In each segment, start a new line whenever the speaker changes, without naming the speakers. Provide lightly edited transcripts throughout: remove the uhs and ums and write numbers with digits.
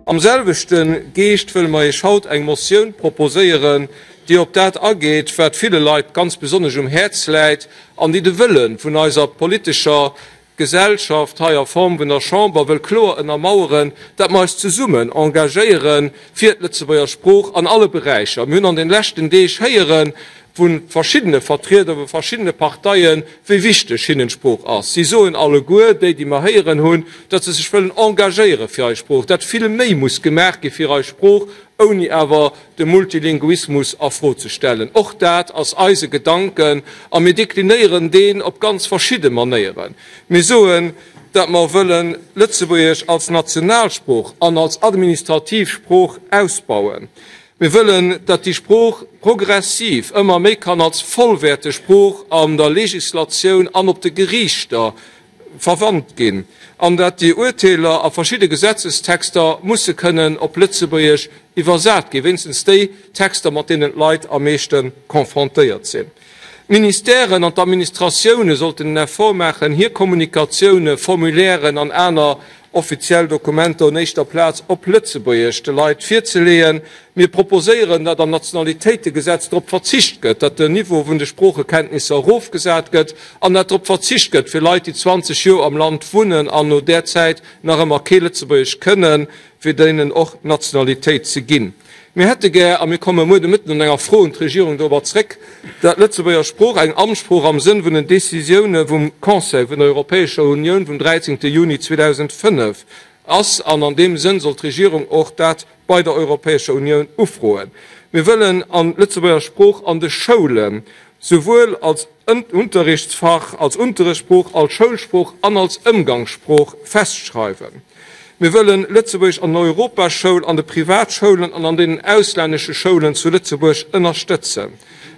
Am selwechte Geescht wëlle mer Iech haut eng Motioun proposéieren, déi op dat ageet, wat ville Leit ganz besonnesch um Häerz läit an déi de Wëlle vun eiser politescher Gesellschaft hei a Form vun der Chamber wëll kloer ënnermaueren, dat mer eis zesummen engagéiere fir d'Lëtzebuerger Sprooch an alle Beräicher. Mir hunn an den leschten Deeg héiere vu verschiddene Vertrieder vu verschiddene Parteien, wéi wichteg hinnen d'Sprooch ass. Si soen alleguer, déi, déi mer héieren hunn, datt se sech wëllen engagéiere fir eis Sprooch, dat vill méi muss gemaach gi fir eis Sprooch, ouni awer de Multilinguismus a Fro ze stellen. Och dat ass eise Gedanken a mir deklinéieren deen op ganz verschidde Manéieren. Mir soen, dat mer wëllen Lëtzebuergesch als Nationalsprooch an als administrativ Sprooch ausbauen. Mir wëllen, dat déi Sprooch progressiv ëmmer méi kann als vollwäerteg Sprooch an der Legislatioun an op de Geriichter verwannt ginn an dat déi Urteeler a verschidde Gesetzestexter musse kënnen op Lëtzebuergesch iwwersat ginn, wéinstens déi Texter, mat deenen d'Leit am meeschte confrontéiert sinn. D'Ministèren an d'Administratioune sollten en Effort maachen, hir Kommunikatioune, Formulairen an aner offiziell Dokumenter un éischter Plaz op Lëtzebuergesch de Leit virzeleeën. Mir proposéieren, datt am Nationalitéitegesetz drop verzicht gëtt, datt den Niveau vun de Sproochekenntnisser erofgesat gëtt an datt drop verzicht gëtt, fir Leit, déi 20 Joer am Land wunnen an no där Zäit nach ëmmer kee Lëtzebuergesch kënnen, fir deenen och d'Nationalitéit ze ginn. Mir hätte gär, a mir komme muer de Mëtten an enger Fro un d'Regierung dorobber zréck, dat d'Lëtzebuerger Sprooch eng Amtssprooch am Sënn vun den Décisioune vum Conseil vun der Europäescher Unioun vum 13 Juni 2005 ass. An an deem Sënn soll d'Regierung och dat bei der Europäescher Unioun ufroen. Mir wëllen an d'Lëtzebuerger Sprooch an de Schoulen, souwuel als Unterrichtsfach, als Unterrichtssprooch, als Schoulsprooch an als Ëmgangssprooch festschreiwen. Mir wëllen Lëtzebuergesch an der Europaschoul, an de Privatschoulen an an deenen auslännesche Schoulen zu Lëtzebuerg ënnerstëtzen.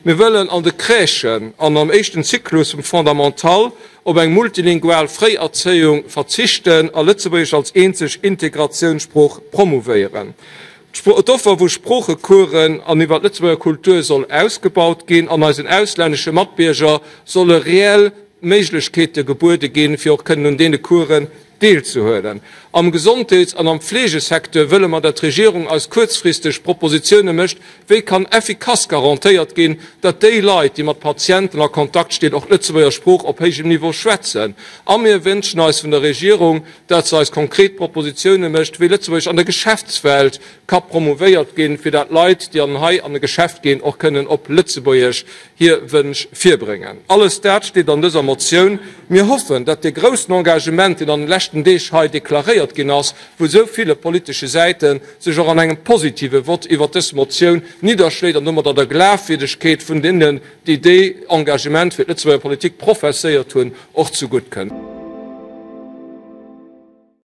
Mir wëllen an de Crèchen an am éischten Zyklus vum Fondamental op eng multilingual Fréierzéiung verzichten a Lëtzebuergesch als eenzeg Integratiounssprooch promouvéieren. D'Offer vu Sproochecoursen an iwwer d'Lëtzebuerger Kultur soll ausgebaut ginn an eisen auslännesche Matbierger solle reell Méiglechkeete gebuede ginn, fir och kënnen un deene Coursen deelzehuelen. Am Gesondheets an am Fleegesecteur wëlle mer, dat d'Regierung eis kuerzfristeg Propositioune mécht, wéi kann effikass garantéiert ginn, dat déi Leit, déi mat Patienten a Kontakt stinn, och d'Lëtzebuerger Sprooch op héijem Niveau schwätzen. A mir wënschen eis vun der Regierung, dat se eis konkret Propositioune mécht, wéi Lëtzebuergesch an der Geschäftswelt ka promouvéiert ginn, fir dat Leit, déi an hei an e Geschäft ginn, och kënnen op Lëtzebuergesch hir Wënsch virbréngen. Alles dat steet an dëser Motioun. Mir hoffen, dat dee groussen Engagement, deen an de leschten Deeg hei deklaréiert ginn ass, vu sou ville politesche Säiten, sech och an engem positive Vott iwwert dës Motioun nidderschléit an domadder der Glafwierdegkeet vun deenen, déi dee Engagement fir d'Lëtzebuerger Politik professéiert hunn, och zegutt kënnt.